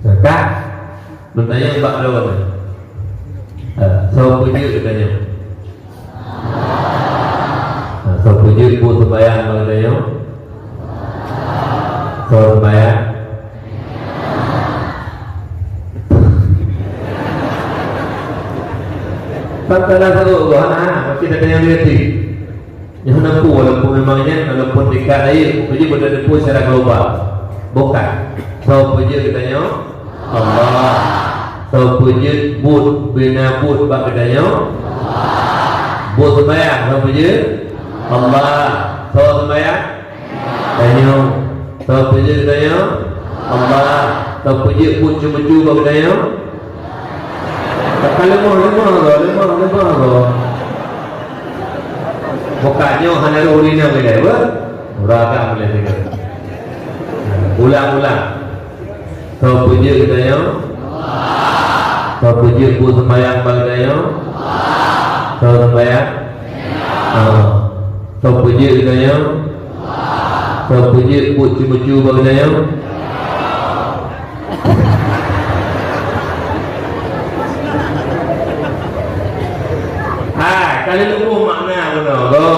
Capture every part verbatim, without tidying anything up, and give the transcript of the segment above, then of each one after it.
Ka? Lôn tanyong bak droe nyoe. Eh, soe peujeuet geutanyoe? Eh, soe peujeuet buet sumbayang bak geutanyoe? Soe sumbayang? Tan teunaseuk, hana, hana, pasti tatanyong lé. Nyoe na peue, walaupun memang nyan, walaupun tingkat laén, peue jeuet beuneuteupeue secara global. Bukan. Soe peujeuet geutanyoe? Allah. Soe peujeuet buet, bina buet bak geutanyoe? Buet sumbayang, soe peujeuet? Allah. Soe sumbayang? Tanyoe. Soe peujeuet geutanyoe? Allah. Soe peujeuet buet ceumeucue bak geutanyoe? Ka leumoh, leumoh goe, leumoh, leumoh goe. Buka nyoe hana roh rinang ilée, weh. Uragam ilée tinggai. Ulang-ulang. Soe peujeuet geutanyoe? Soe peujeuet buet sumbayang bak geutanyoe? Soe sumbayang? Ah. Soe peujeuet geutanyoe? Soe peujeuet buet ceumeucue bak geutanyoe? Hai, ka lheueh leumoh makna bunoe, go.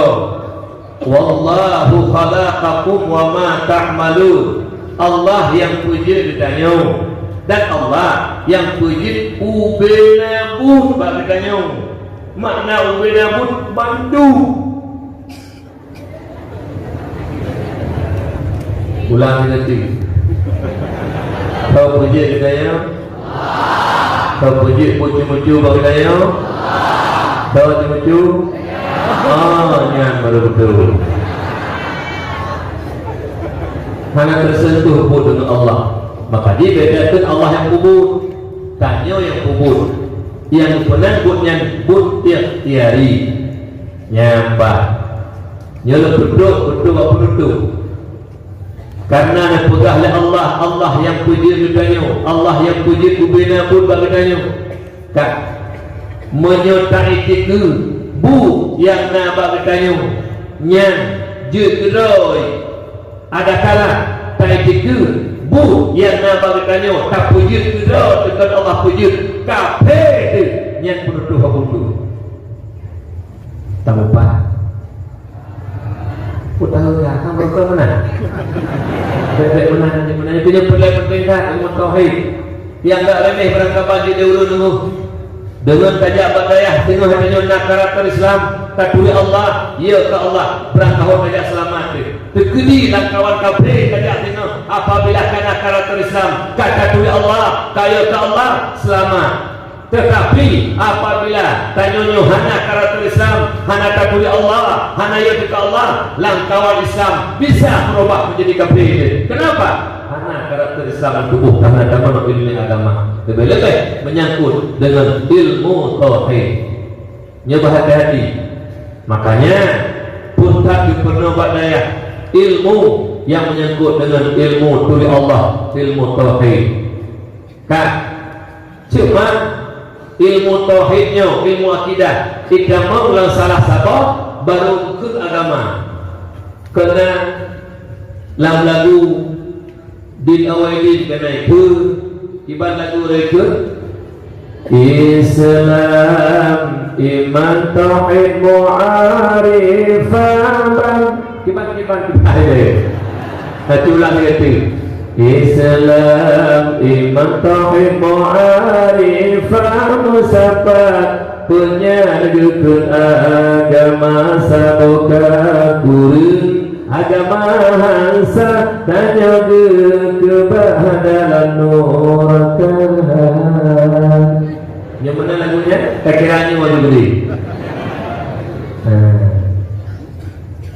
"Wallahu khalaqakum wa ma ta'malun." Allah nyang peujeuet geutanyoe, dan Allah nyang peujeuet ubena buet bak geutanyoe. Makna ubena buet bandum. Ulang lagi. Soe peujeuet geutanyoe? Soe peujeuet buet ceumeucue bak geutanyoe? Soe ceumeucue? Oh, nyan baru beutôi. Hana teuseuntuh buet deungon Allah. Maka jibedakan Allah nyang peubuet, tanyoe nyang peubuet. Nyang peunan buet nyan buet ikhtiari. Nyan bah. Nyoe lôn peutrok, peutrok bak peunutôp. Kareuna neupeugah lé Allah, Allah nyang peujeuet geutanyoe, Allah nyang peujeuet ubena buet bak geutanyoe. Ka, meunyoe taitikeue buet nyang na bak geutanyoe, nyan jeuet keudroe. Adakala taitikeue buet nyang na bak geutanyoe, tapeujeuet keudroe, teuka Allah peujeuet, kaphé teuh, nyan peunutôp bak peunutôp. Tamupat. Peue tahu ya, kan betul mana? Bebek mana, mana itu yang perlu penting kan, ilmu tauhid. Nyang ka remeh barangkaban jih di ulôn nunggu. Deungon tajak bak dayah singoh tanyoe na karakter Islam, taturi Allah, ya ka Allah, barangkaho tajak seulamat teuh. Teukeudi lam kawan kafé tajak singoh, apabila ka na karakter Islam, ka taturi Allah, ka ya ka Allah, seulamat. Teutapi, apabila tanyoe nyoe hana karakter Islam, hana taturi Allah, hana ya teuka Allah, lam kawan Islam bisa berubah menjadi kafir. Kenapa? Karena karakter Islam tubuh karena tamanok ilmu agama. Lebih-lebih menyangkut dengan ilmu tauhid. Nyoe bah hati-hati. Makanya, pun that geupeureunoe bak dayah ilmu yang menyangkut dengan ilmu turi Allah, ilmu tauhid. Ka, cuma ilmu tauhid nyoe, ilmu akidah, itamong lam salah saboh baru kheun agama. Keunan lam lagu Din Awai Din keunan keu, iban lagu raya keu, Islam, iman, tauhid, mu'arifah, ban-, kiban, kiban, kiban. Hai deh. Satu ulang lagi tu. Islam, iman, tauhid, mu'arifah, musapat. Peue nyan geukheun agama saboh ka kureueng. Agama hansa tanyoe geukeubah dalam nuraka. Nyang mana lagu nyan? Ka kira nyoe wajib beli. Ha.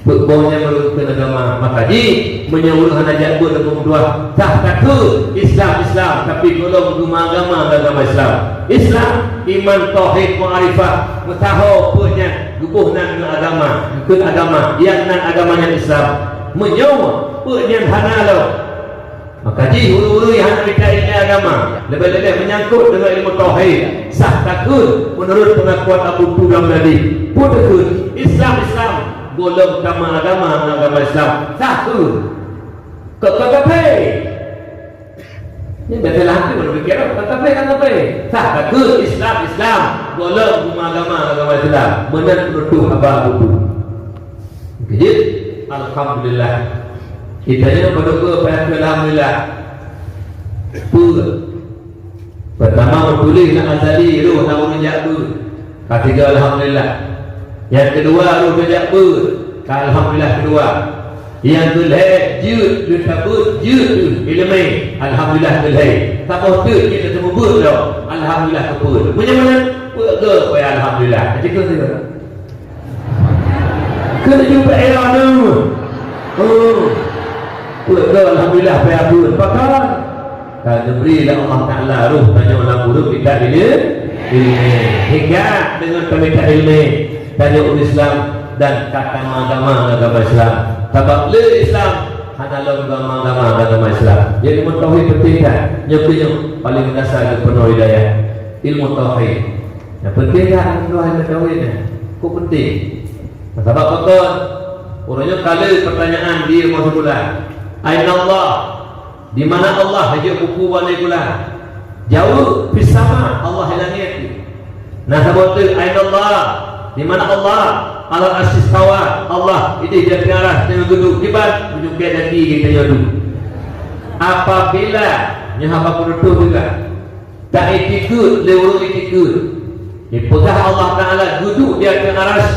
Beuk boh nyan meureukeuen agama. Maka jih, meunyoe ureueng hana jak beuet lam meutuah, sah takheun Islam, Islam, tapi gohlom geumeuagama ngon agama Islam. Islam, iman, tauhid, ma'rifah, meusaho peue nyan geuboh nan ngon agama, kheun agama, nyang nan agama nyan Islam. Meunyoe peue nyan hana lom, maka jih ureueng-ureueng nyang hana mita ileumèe agama, leubeh-leubeh meunyangkot deungon ilmu tauhid, sah takheun meunurot peungakuan Abu Tulam tadi. Peue takheun? Islam, Islam. Gohlom tameuagama ngon agama Islam. Sah kheun. Keu, keu kafé. Nyan biasalah hati manusia kira, tak sampai, tak sampai. Sah takut Islam, Islam. Golom agama, agama Islam. Meunan penutup haba buku. Jeuet, alhamdulillah. Kita ni berdoa, alhamdulillah. Peue? Pertama, meutuléh na azali, roh na ureueng jak beuet. Ka tiga, alhamdulillah. Nyang keudua, roh na jak beuet. Ka alhamdulillah keudua. Nyang keulhèe, jeuet, leuta beuet, jeuet, ileumèe. Alhamdulillah keulhèe. Saboh teuk jeuet, leuta beuet lom. Alhamdulillah keupeuet. Meunyoe meunan, peue geuh, alhamdulillah. Ka jeuet keu Keuneuk jumpa era neu. Oh. Peuet alhamdulillah, payah peuet. Pakon? Ka geubri lé Allah Taala roh tanyoe lam ureueng kitab ilé-, ilmu. Hingga deungon tamita ilmu, tanyoe ureueng Islam dan ka tamagama agama Islam. Sabab le Islam hana lom gama-gama agama Islam. Jadi, ilmu tauhid penting that. Nyoe keuh nyoe paling dasar keu peunoh hidayah. Ilmu tauhid. Nyang penting dah ilmu tauhid nyan. Kok penting? Sabab pakon? Ureueng nyoe ka le pertanyaan di rumoh sikula. Aina Allah? Di mana Allah? Jok buku bak sikula. Jaweueb, fis sama, Allah di langét. Nah, saboh teuk, aina Allah? Di mana Allah? Alal arsy istawa. Allah idéh di ateueh arasy, tanyoe geuduek. Kiban? Meunyoe keu gaki geutanyoe duek. Apabila, nyoe haba peunutôp juga. Taiktikeuet lé ureueng iktikeuet. Dipeugah Allah Taala geuduek di ateueh arasy,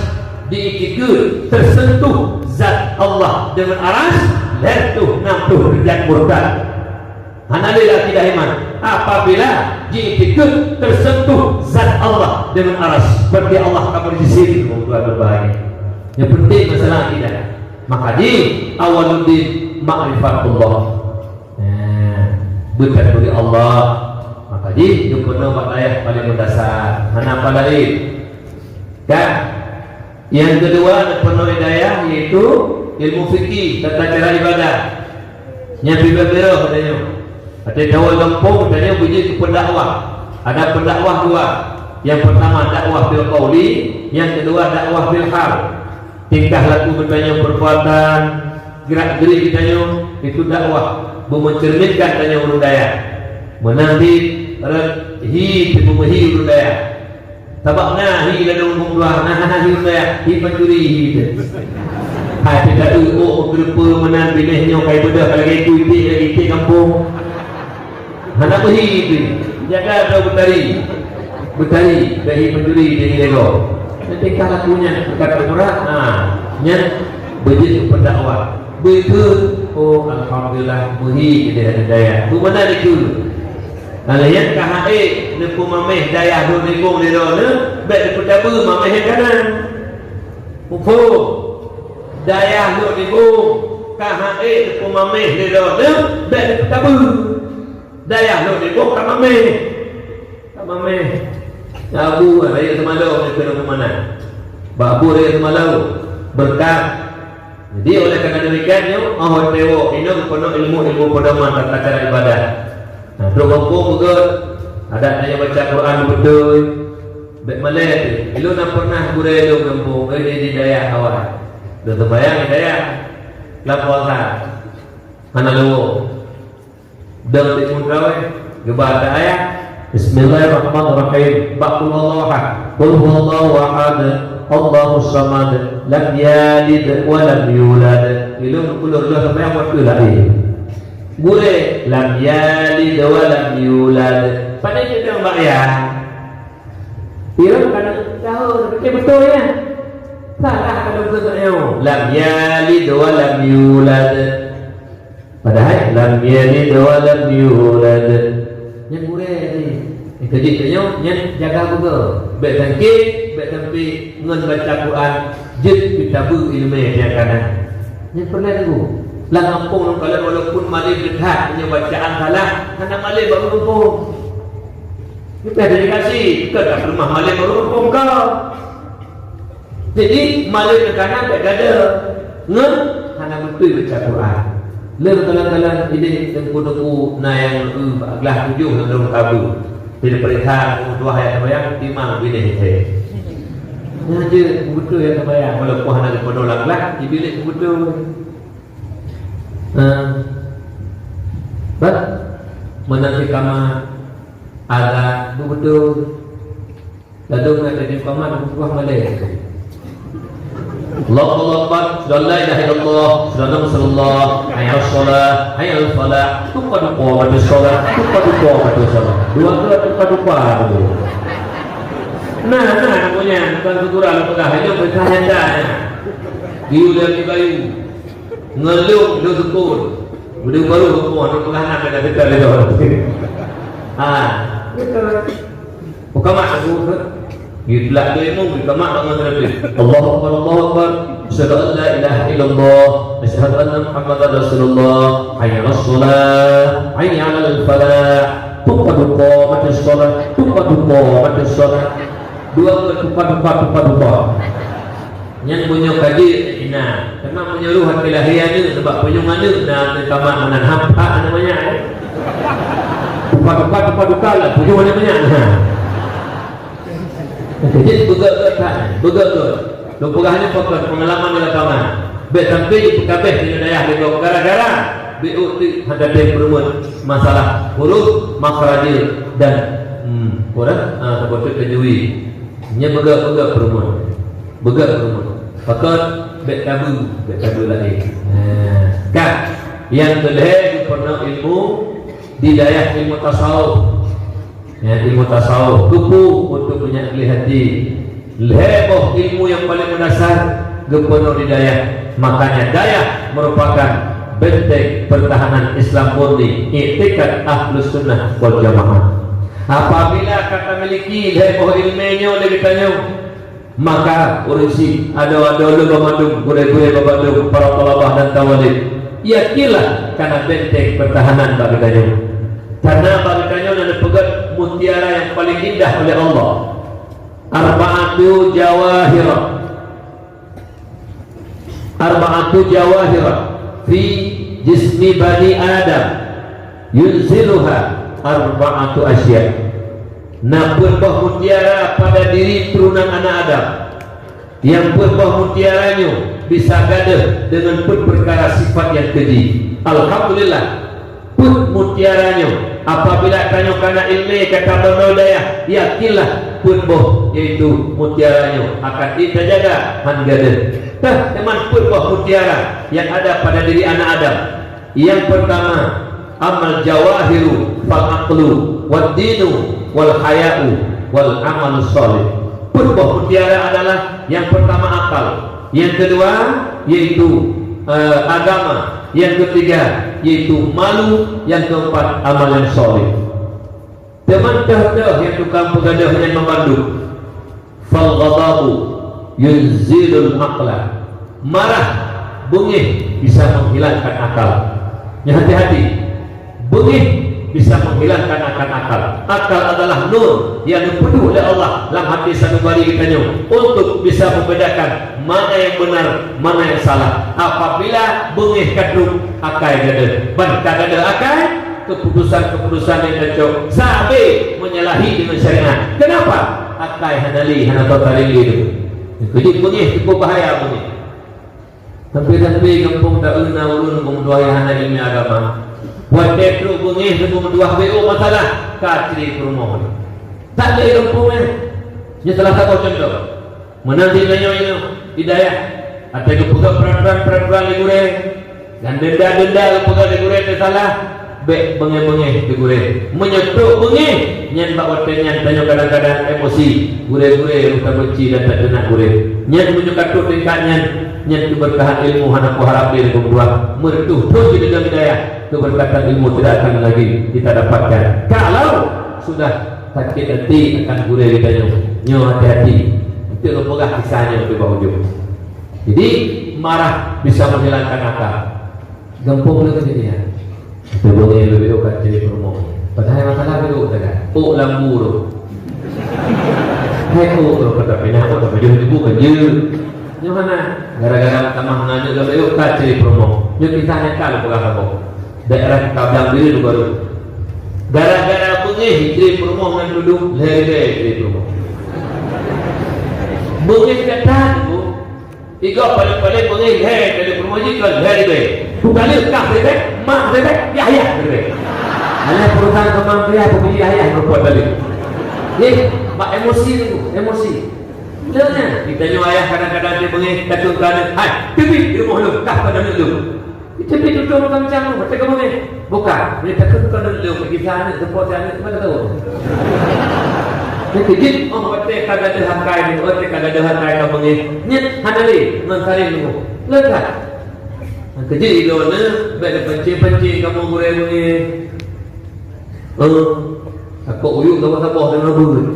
diiktikeuet teuseuntuh zat Allah deungon arasy, lhèe reutôh nam ploh deurajat murtad. Hana lé lam akidah iman. Apabila jiiktikeuet teuseuntuh zat Allah deungon arasy, berarti Allah ka beujisim, ureueng tuha berbahagia. Nyang penting masalah akidah. Maka di awwaluddin ma'rifatullah. Nah, beutaturi Allah. Maka jih, geupeunong bak dayah paléng meudasar. Hana apa laén. Kan? Nyang keudua, geupeunong dayah, yaitu ilmu fikih, tata cara ibadah. Nyang pibeuet beureuh tanyoe. Watèe tawoe gampông, tanyoe beujeuet keu pendakwah. Ada pendakwah dua. Nyang pertama, dakwah bil qauli, nyang keudua, dakwah bil hal. Tingkah laku geutanyoe, perbuatan, gerak-gerik geutanyoe, itu dakwah, beumencerminkan tanyoe ureueng dayah. Meunan cit rot hi teumeuhi ureueng dayah. Sabab na hi ladôm ureueng tuha, na hana hi ureueng dayah, hi pancuri hi teuh. Hai teuka eu ôk meukeureupeue meunan binéh nyoe kai beudôh ka lagèe itu iték lagèe iték gampông. Hana beuhi pih. Jaga droe beutari. Beutari, bèk hi pencuri di Lego. Nanti ka laku nyan, dekat akurat. Ha, nyan beujeuet keu pendakwah. Beutôi. Oh, alhamdulillah, beuhi keudeh ada daya. Beu mana dikeue? Nah, nyan ka hai, neupeumameh dayah lôn nibong di droeneuh, bèk neupeutabeue mameh nyang kanan. Muphom? Dayah lôn nibong, ka hai neupeumameh di droeneuh, bèk neupeutabeue. Dayah lôn nibong ka mameh. Ka mameh. Abu rayeuk Seumalo nyoe keuneuk peumanah. Bak Abu rayeuk Seumalo, beureukat. Jadi, oleh karena demikian, nyoe, oh, watèe woe, inoe geupeunong ilmu-ilmu pedoman tata cara ibadah. Nah, trok gampông beugöt, adat tanyoe baca Quran beutôi. Bèk malèe teuh. Ilôn na pernah gurèe lôn gampông, eh, di, di dayah awai. Lôn seumayang di dayah. Lam puasa. Hana lôn. Dong di muka weh, geuba ayat. Bismillahirrahmanirrahim. Bak qul huwallahu ahad. Qul huwallahu ahad. Allahus samad. Lam yalid wa lam yulad. Ilôn kulur dua sampai yang waktu lagi. Gurèe, lam yalid wa lam yulad. Pandai cit dong bak ya. Ilôn kana tahu, tapi betul ya. Salah kalau betul ya. Lam yalid wa lam yulad. Padahai lam yalid wa lam yulad. Nyan gurèe tadi. Nyang keujeuet tanyoe, nyan jaga beugöt. Bèk sangké, bèk sampai ngon baca Quran, jeuet peutabeue ileumèe nyang kanan. Nyan peureulèe teunggu. Lam gampông lôn kalon walaupun malem that, meunyoe bacaan salah, hana malem bak ureueng gampông. Nyan pih ada dikasih, bukan tak peuleumah malem bak ureueng gampông ka. Jadi, malem nyang kana bèk gada ngon hana beutôi baca Quran. Lheueh kalon-kalon idéh teungku-teungku na nyang eu bak glah tujoh lam rhueng kabu. Jadi, peuriksa ureueng tuha nyang seumayang, timang binéh ithèe. Nyan jeuet beutôi nyang seumayang, walaupun hana geupeudong lam glah, iblih beutôi. Nah, bah, Meunan cit kama azan, beutôi. Lalu na jadi kama, buah malée. Allahu Akbar, asyhadu an la ilaha illallah, asyhadu anna Rasulullah, hayya 'alas shalah, hayya 'alal falah, tuka-tuka baca shalah, tuka-tuka baca shalah. Dua kali tuka-tuka tu. Nah, nah, namanya bukan syukuran, bukan hanya berkah nyata. Diulang di bayu. Ngelung dua sukun. Udah baru hukum, anak peugah anak dah kita lewat. Ha, betul. Bukan mak aku ke? Di belak dia imum, di kamar bangun terlebih. Allahu Akbar, Allahu Akbar. Asyhadu an la ilaha illallah. Asyhadu anna Muhammadar Rasulullah. Hayya 'alas shalah. Hayya 'alal falah. Tuka-tuka baca shalah. Tuka-tuka baca shalah. Dua kali tuka-tuka, tuka-tuka. Nyan meunyoe ka jeuet, na. Teuma meunyoe roh até lahé aneuk, sabab punyueng aneuk na, aneuk tamat meunan hampa aneuk manyak, eh. Tuka-tuka, tuka-tuka lah, punyueng aneuk manyak na. Jadi, beugöt-göt that, beugöt-göt. Lôn peugah nyoe pakon peungalaman di lapangan. Bèk sampai jipeutabeh di dayah lé gob gara-gara B O T hana tem peurumeut masalah huruf, makhraj dan, hmm, apa dah? Ah, saboh teuk tajwid. Nyan beugöt-beugöt peurumeut. Beugöt peurumeut. Pakon bèk tabu, bèk tabu lagèe. Nah, ka. Nyang keulhèe geupeurunoe ilmu di dayah ilmu tasawuf. Ya, ilmu tasawuf. Keupeue? Untuk meunyak gleh até. Lhèe boh ilmu nyang paleng meudasar geupeurunoe di dayah. Makanya dayah merupakan benteng pertahanan Islam murni, iktikad Ahlus Sunnah wal Jamaah. Apabila ka tamiliki lhèe boh ileumèe nyoe lé geutanyoe, maka ureueng syiek, adoe-adoe lôn banmandum, gurèe-gurèe banmandum, para thalabah dan thalibah, yakinlah kana benteng pertahanan bak geutanyoe. Karena bak geutanyoe na neupeugöt mutiara nyang paleng indah oleh Allah. Arba'atu jawahir. Arba'atu jawahir fi jismi bani Adam, yunziluha arba'atu asya. Na peuet boh mutiara pada diri turunan aneuk Adam. Nyang peuet boh mutiara nyoe bisa gadôh deungon peuet peukara sifat nyang keujih. Alhamdulillah. Peuet mutiara nyoe, apabila tanyoe kana ileumèe ka tabeunoe dayah, yakinlah peuet boh, yaitu mutiara nyoe akan tajaga han gadôh. Teuh, teuma peuet boh mutiara nyang ada pada diri aneuk Adam. Nyang peurtama, amal jawahiru fal aqlu wad dinu wal haya'u wal amalus shalih. Peuet boh mutiara adalah nyang peurtama akal, nyang keudua yaitu, eh, agama, nyang keutiga yaitu malu, nyang keumpat amal nyang shaleh. Teuma teuh-teuh nyang tukang peugadôh nyan meubandum. Fal ghadabu yunzilul aqla. Marah, beungéh bisa menghilangkan akal. Nyan hati-hati. Beungéh bisa menghilangkan akan akal. Akal adalah nur nyang geupeuduek lé Allah lam até sanubari geutanyoe untuk bisa membedakan mana yang benar, mana yang salah. Apabila beungéh ka trok, akai gadôh. Ban ka gadôh akai, keputusan-keputusan nyang tacok sabe menyalahi dengan syariat. Kenapa? Akai hana lé, hana teutareng lé tu. Jadi beungéh cukup bahaya beungéh. Tapi-tapi gampông taeu na ureueng geumeutuah nyang hana ileumèe agama. Watèe trok beungéh geumeutuah beu masalah, ka cre peurumoh. Tak lé gampông nyan. Nyoe salah saboh contoh. Meunan di tanyoe nyoe di dayah, watèe geupeugah peraturan-peraturan lé gurèe, dan denda-denda geupeugah lé gurèe teusalah, bèk beungéh-beungéh keu gurèe. Meunyoe trok beungéh, nyan bak watèe nyan tanyoe kadang-kadang emosi, gurèe-gurèe rôh tabenci dan tateunak gurèe. Nyan meunyoe ka trok tingkat nyan, nyan keubeurkahan ilmu hana kuharab lé lôn tuan. Meureutoh thon di dalam hidayah, keberkatan ilmu tidak akan lagi kita dapatkan kalau sudah sakét até akan gurèe geutanyoe. Nyoe hati-hati. Eunteuk lôn peugah kisah nyoe bak ujong. Jadi, marah bisa menghilangkan akal. Gampông lé kejadian. Teubeungéh leubeh ka jadi peurumoh. Padahai masalah beu teuka. Ôk lambu tu. Hai ôk tu, kata pinah ôk, tapi dia tu bukan je. Nyoe hana. Gara-gara tamah ngan nyoe leubeh ka jadi peurumoh. Nyoe kisah nyata lôn peugah saboh. Daerah Tablang diri tu baru. Gara-gara beungéh jadi peurumoh ngan tudong, lhèe ribèe jadi peurumoh. Beungéh gata tu, Igoe paléng-paléng beungéh lhèe kali peurumoh jih kon lhèe ribèe. Bukan lé kah ribèe, mak ribèe, yah-yah ribèe. Alah, perusahaan keumbang piah, peubeli ayah meureumpok tadi. Nggih, bak emosi tu, emosi. Leueh nyan, geutanyoe ayah kadang-kadang dia beungéh, takheun keu aneuk, "Hai, teubiet di rumoh lôn, kah keu aneuk lôn." Teubiet tutoe macam-macam tu, watèe ka beungéh. Bukan, dia takheun keu aneuk lôn, gisa aneuk, seupôt aneuk, mana tahu. Dia kejut, oh, watèe ka gadoh akai ni, watèe ka gadoh akai ka beungéh. Nyan, hana lé, ngon saréng tu. Leueh that. Keujeuet droeneuh, bèk neupancing-pancing kamoe gurèe beungéh. Eh, takot uyuek saboh-saboh teungoh beuet.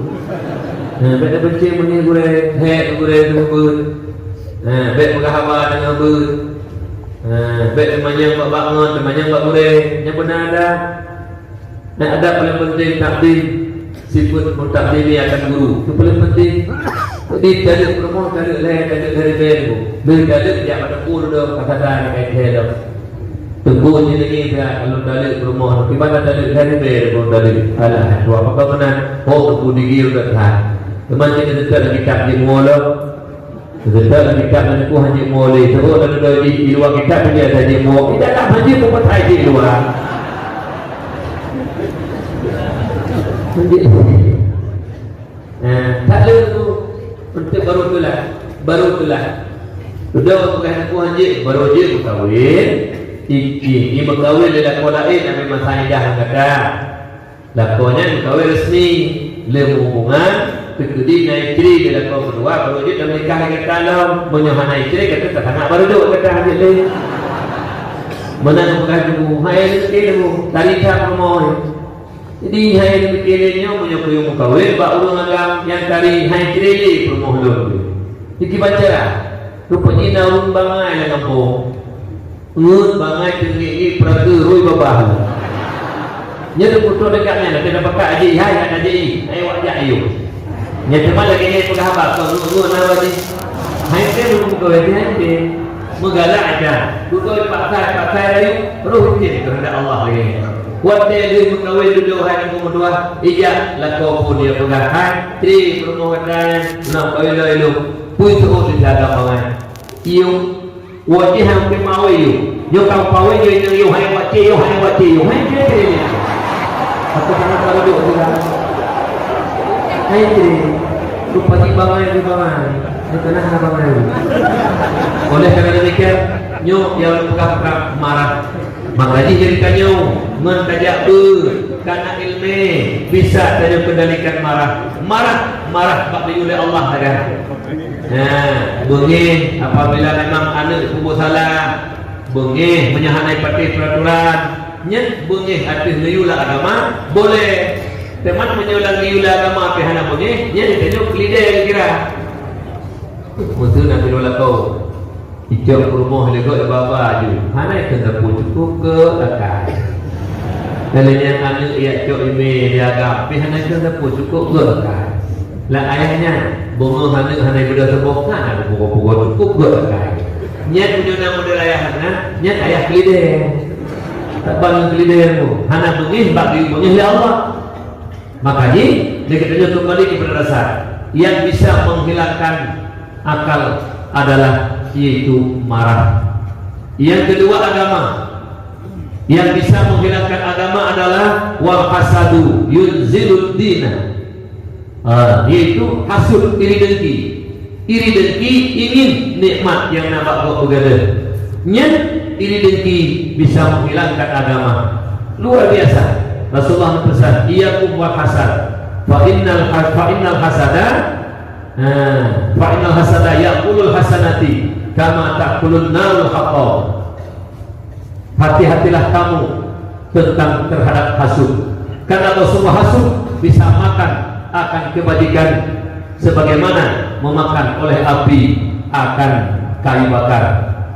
Eh, bèk neupancing beungéh gurèe, hék gurèe teungoh beuet. Eh, bèk peugah haba teungoh beuet. Eh, bèk teumanyong bak-bak ngon, teumanyong bak gurèe. Nyang beuna adab. Nyang adab paléng peunteng takzim, sifeuet meutakzimi akan guru. Itu paléng peunteng. Jadi, taleuek peurumoh, taleuek lhèe, taleuek lhèe ribèe ribu. Beu taleuek jak bak teungku duduk, ka sadar ka lhèe dong. Teungku nyan lagèe ka, kalau taleuek peurumoh, kiban taleuek lhèe ribèe ribu taleuek. Alah, dua pakon meunan. Oh, teungku digi udah that. Teuma kita tetap lagi tak di mulut. Seutôt kitab nyan ku hana jeuet muwoe lé. Saboh lam donya jih di luwa kitab tu dia hana jeuet muwoe. Di dalam hana jeuet muwoe, hana jeuet luwa. Hana jeuet. Nah, tak lé tu. Untuk baru tulah. Baru tulah. Sudah bukan aku hana jeuet, baru jeuet meukawen. Iki, ni meukawen lé lakoe laén, amai masa idah ngon gata. Lakoe nyan meukawen resmi, lé hubungan, teukeudi na istri di lakoe keudua, baru jeuet tameunikah lé gata lom. Meunyoe hana istri, gata tak sangat baru jeuet gata jeuet lé. Meunan peugah teungku, hai lé lé teungku, tari that rumoh. Jadi, hai lé lé nyoe, meunyoe kuyue meukawen bak ureueng agam nyang tari, hai istri lé peurumoh lôn. Jadi, baca lah. Rupajih na ureueng bangai lam gampông. Ngon bangai teungiek-ngiek peuraga rui babah. Nyan teuputoh dekat nyan, lagèe na pakat aji hai, hai aji, hai wak jak ayue. Nyan teuma lagèe nyan peugah haba, kon ngon-ngon na wajih. Hai tem buku kawé hai tem. Meugalak aja. Buku paksa, paksa rayu, roh tem keuheundak Allah lagèe nyan. Watèe lheueh meukawen dudoe hai ngon meutuah, ijak lakoe phon dia peugah, "Hai, tri peurumoh gata, na kawé lom ilong." Pui seuôt di dalam bangai. Iyong, wajih hang peumawe yong. Nyoe ka pawe nyoe inong yong, hai wacé yong, hai wacé yong. Hai kira-kira ni. Aku sangat pada duk juga. Hai kira. Lupa di bangai, di bangai. Di tengah na bangai. Oleh karena demikian, nyoe yang bukan marah. Maka jih jadi tanyoe, ngon tajak beu, kana ilmé, bisa tanyoe kendalikan marah. Marah, marah bak geuyue lé Allah sagai. Nah, beungéh apabila memang aneuk peubuet salah, beungéh meunyoe hana ipatéh peuraturan, nyan beungéh ateueh geuyue lam agama, boleh. Teuma meunyoe lam geuyue lam agama pih hana beungéh, nyan tanyoe keulidèe kira. Meuteun na sidroe lakoe. Icok peurumoh lé gob baba aju, hana ikheun sapeue, cukôp gèt akai. Lheuh nyan aneuk ijak cok imé di agam, pih hana ikheun sapeue, cukôp gèt akai. Lam ayah nyan, beungoh aneuk hana ibeudôh saboh, hana geupugoe-pugoe, cukôp gèt akai. Nyan meunyoe na model ayah na, nyan ayah keulidèe. Saban ngon keulidèe nyan, hana beungéh bak geuyue beungéh lé Allah. Maka jih, geutanyoe kembali kepada dasar. Yang bisa menghilangkan akal adalah, yaitu marah. Yang kedua, agama. Yang bisa menghilangkan agama adalah wal hasadu yunzilud dina. Ah, yaitu hasud, iri dengki. Iri dengki ingin nikmat nyang na bak gob beugadôh. Nyan iri dengki bisa menghilangkan agama. Luar biasa. Rasulullah pesan, "Iyyakum wal hasad. Fa innal ha-, fa innal hasada, ha, fa innal hasada ya'kulul hasanati kama ta'kulun narul hatab." Hati-hatilah kamu tentang terhadap hasud. Karena bahwa semua hasud bisa makan akan kebajikan sebagaimana memakan oleh api akan kayu bakar.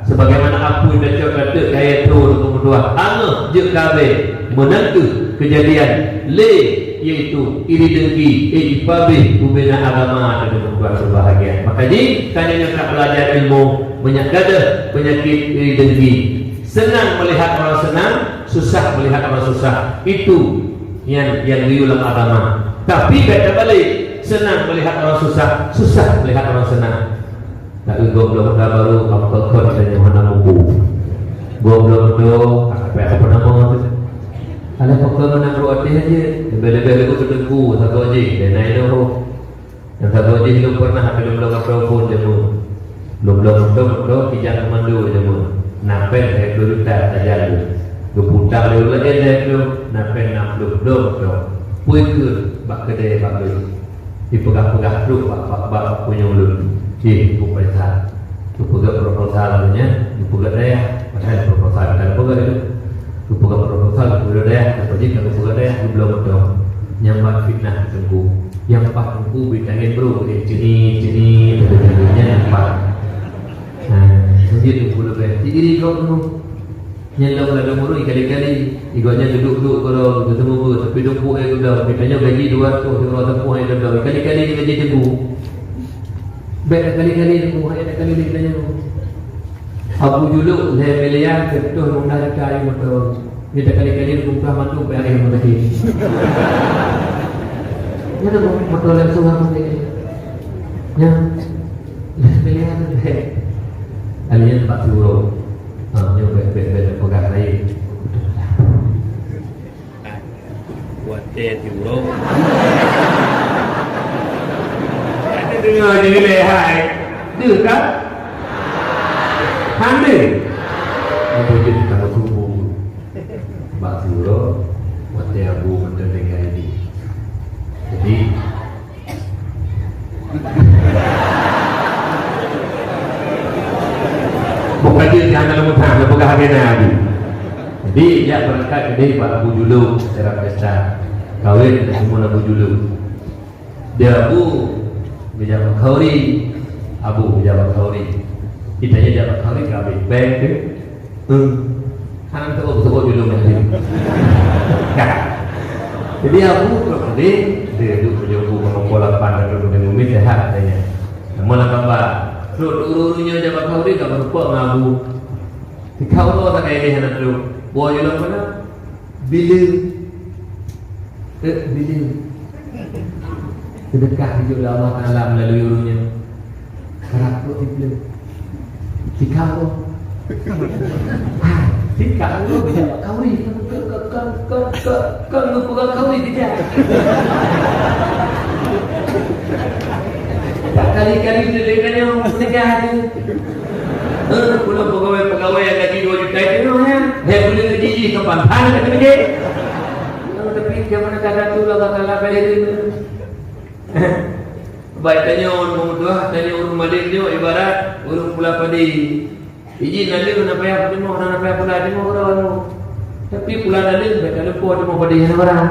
Sebagaimana apui tacok dateuk kayèe tho teungku meutuah, angeuh jeuet ka abéh, meunan kheueh keujadian lé, yaitu iri dengki, eh, ipabéh bubena agama teungku meutuah berbahagia. Maka jih, tanyoe nyang ka beulajar ilmu, meunyoe gadôh peunyakét iri dengki, senang melihat orang senang, susah melihat orang susah. Itu yang, yang geuyue lam agama. Tapi bèk tabalek, senang melihat orang susah, susah melihat orang senang. Tapi goblok muda baru, apa kon kita nyoe hana buku. Goblok muda, apa, apa nama tu? Ada pokok mana? Leubeh-leubeh lôn keu teungku sagoe jih, dan laén lom. Dan sagoe jih lôn pernah, tapi lôn bloe moto phôn jameun. Lôn bloe moto, moto kijang komando jameun. Na péng lhèe ploh juta sajan lôn. Geuputang lé ureueng laén lhèe ploh, na péng nam ploh, bloe moto. Peue keuh bak keudè bak lôn. Dipeugah-peugah trok bak, bak, bak punyueng lôn. Cit, peue pesan. Geupeugah proposal nyan, geupeugah dayah. Padahai proposal ka geupeugah itu. Geupeugah proposal, geupeugah dayah, geupeugah jih, geupeugah dayah, geubloe moto. Nyang ban fitnah teungku. Nyang paih teungku bit angén bro, eh, ceni, ceni, nyan nyang paih. Nah, sejak teungku leubeh. Cit iri gob teungku. Nyan lom ladôm ureueng kali-kali, igoe nyan duduek-duduek keudroe, geuteumeubeuet, tapi dumpuk lé keudroe, geutanyoe gaji dua ratus, dua ratus lhèe keudroe, kali-kali gaji teungku. Bèk kali-kali teungku, hai kali-kali geutanyoe. Abu Juluk lhèe miliar, keu tutoh limong blah juta ayeueng moto. Nyan kali-kali teungku peugah mandum pih akhé rumah sakét. Nyan moto langsung aku ni. Nyan lhèe miliar tu bèk. Kali nyan bak siuroe. Ha, nyoe bèk, bèk, bèk peugah laén. Watèe siuroe. Ada dengar je nilai hai. Deuh kan? Hana. Apa je kita berkumpul. Bak siuroe, watèe Abu mantong tinggai di. Jadi, bukan dia yang akan lama tahan, peugah agenda Abu. Jadi, jak berangkat ke dia Pak Abu Juluk secara pesta. Kawin dengan semua Abu Juluk. Dia Abu bijak khauri, Abu bijak khauri. Kita je jak khauri, kawin. Baik ke? Hmm. Hana teuôt-teuôt julung lagi. Ka. Jadi Abu tu tadi, dia duduk meujeubu ngon pola pan dan duduk dengan Umi sehat katanya. Namun nak gambar, duduk urut-urut nyoe jabat khauri, tak meureumpok ngon Abu. Dikau tu tak kaya dia hana tu. Bawa julung mana? Bila. Eh, bila. Seudeukah dijok lé Allah Taala meulalui ureueng nyan. Karab trok sipleueng. Tikang tu. Ha, tikang tu bijak bak khauri. Kan, kan, kan, kan, kan, kan geupeugah khauri bijak. Tak kali-kali dia dengar nyoe, peugah tu. Eh, ulôn pegawai-pegawai nyang gaji dua juta itu nyoe, ya. Hai, buleuen gaji jih ka pantang ka keudeh. Tapi zaman ka datu Allah Taala bayar dia. Baik tanyoe ureueng meutuah, tanyoe ureueng malém nyoe ibarat ureueng pula padi. Iji naleueng na payah timoh, na payah pula timoh keudroe nyoe. Tapi pula naleueng bèk ka lupa timoh padi hana barang.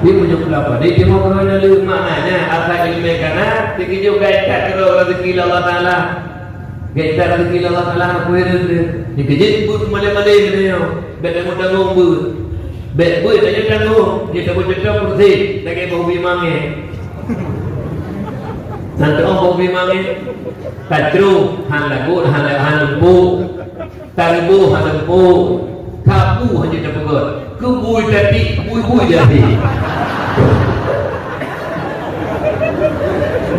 Di meunyoe pula padi timoh keudroe naleueng, maknanya asai ileumèe ka na, teukeujot geuikat keudroe raseuki lé Allah Taala. Geuikat raseuki lé Allah Taala hana kuhireuen teuh. Dikeujeuet beuet malém-malém nyoe. Bèk tanggong-tanggong beuet. Bèk beuet tanyoe tanggong, jeuet tabeuet cocok kursi lagèe boh bi mangèe. Nan teu'oh boh bi mangèe, tacrông han lagot, han, han leumpuk, tariboh han leumpuk, tabu han jeuet tapeugöt. Keu bui tatik, bui-bui jadi.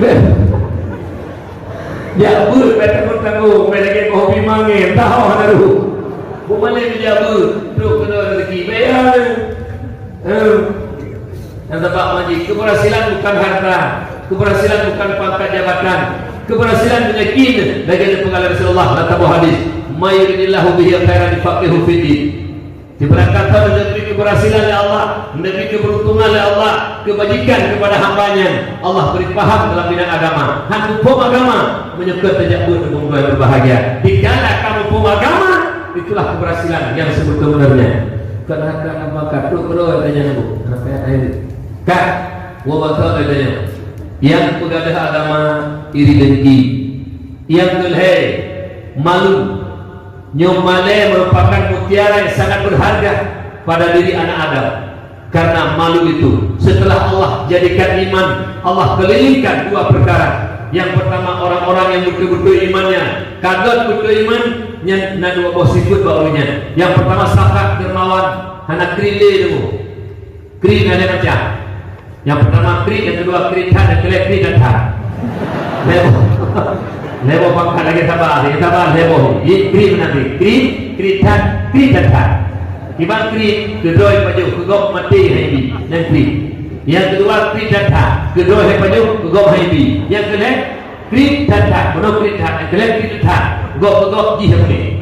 Bèk. Jak beuet bèk tanggong-tanggong, bèk lagèe boh bi mangèe, entah oh na ruh. Beumalém jak beuet, trok keunoe raseuki, bèk ya. Eh. Dan sebab maji, keberhasilan bukan harta, keberhasilan bukan pangkat jabatan, keberhasilan yakin, lagèe peugah Rasulullah dalam saboh hadis, "May yuridillahu bihi khairan yufaqqihhu fid din." Sibarang gata nyang geubri keubeurhasilan lé Allah, geubri keubeuruntongan lé Allah, keubajikan keupada hamba-Nya, Allah bri paham dalam bidang agama. Han muphom agama, meunyoe kon tajak beuet ureueng nyang beubahgia. Dikala kamoe muphom agama, itulah keubeurhasilan nyang seubeutôi-beutôi nyan. Kon hana ka hamba ka trok keudroe tanyong bu, hana payah tanyong. Ka, woe basa tanyong. Nyang peugadoh agama iri deungki. Nyang keulhèe, malu. Nyoe malèe merupakan mutiara yang sangat berharga pada diri anak Adam. Karena malu itu, setelah Allah jadikan iman, Allah kelilingkan dua perkara. Yang pertama, orang-orang yang betul-betul imannya, ka göt beutôi iman, nyan na dua boh sifeuet bak ureueng nyan. Yang pertama, sakhat, dermawan, hana kri lé teungku. Kri na lhèe macam. Nyang peutama kri, nyang keudua kri that, nyang keulhèe kri that-that. Lhèe boh. Lhèe boh pangkat lagèe saban, lagèe saban lhèe boh. Ji kri meunan kri. Kri, kri that, kri that-that. Kiban kriet, keudroe pajoh, keu gob maté han ibi, nyan kriet. Nyang keudua kriet that-that, keudroe han pajoh, keu gob han ibi. Nyang keulhèe kriet that-that, meunoe kriet that, nyang keulhèe kriet that, gob keu gob jih han beungèh.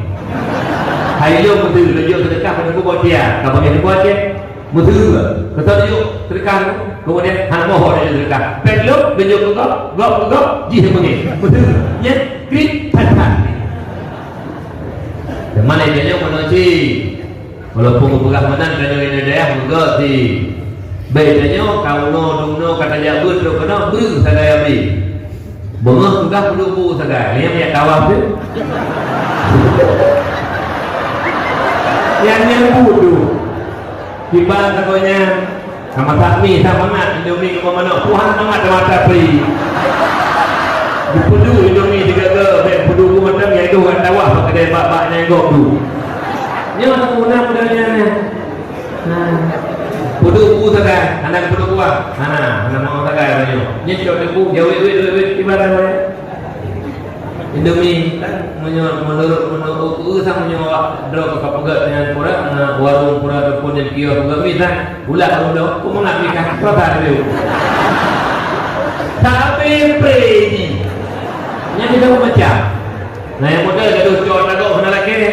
Hai lôn meuteue, lôn jok seudeukah pada kubu tia, ka beungèh kubu tia. Meuteue, keu soe jok seudeukah, keumudian hana boh lôn jok seudeukah. Péng lôn, lôn jok keu gob, gob keu gob jih han beungèh. Meuteue, nyan kriet that-that. Teuma lé tanyoe meunoe cit. Walaupun geupeugah meunan tanyoe inong dayah meugot cit. Bèk tanyoe ka unoe dum noe ka tajak beuet trok keunoe breuh sagai abéh. Beungoh peugah peuduek bu sagai, nyang miet tawah tu. Nyang nyan bu tu. Kiban sagoe nyan. Ka masak mi, sa mangat Indomie ngon manok. Tuhan mangat dah mata pri. Dipeudu Indomie sigaga, bèk peudu bu mantong nyang itu kat tawah bak keudè bak-bak nyang gob tu. Nyoe sempurna peudanya. Nah. Peudu bu sagai, hana peudu kuah. Hana, hana mau sagai nyoe. Nyoe cok debu, ya wit, wit, wit, wit, kiban sagai. Indomie kan, meunyoe, menurut, menurut, uh, sang meunyoe awak droe ka peugah dengan pura, na warung pura ataupun di kios peugah mi kan, ulah ureueng droe, kok mangat mi kan, rasa dia. Tapi predi. Nyang kita macam. Nah, yang model gaduh cok tagak hana lakèe.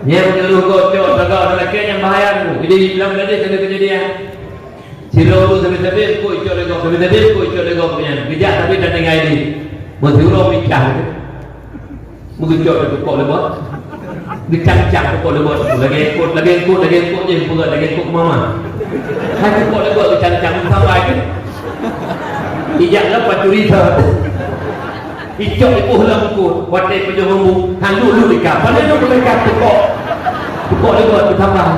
Nyang gaduh cok tagak hana lakèe nyang bahaya tu. Jadi, dalam gadis ada kejadian. Sidroe ureueng sabe-sabe, kok icok lé gob, sabe-sabe, kok icok lé gob nyan. Geujak sabe dan tinggai di. Meusidroe micah. Meugeucok lé tukok lé gob. Geucang-cang tukok lé gob. Lagèe eungkôt, lagèe eungkôt, lagèe eungkôt jih, peugah lagèe eungkôt mama. Hai tukok lé gob geucang-cang, sampai ke? Ijak lom pacuri sa. Icok iboh lam eungkôt, watèe pajoh ngon bu, han lheuh-lheuh ikat. Padahai lôn ikat tukok. Tukok lé gob beutambah.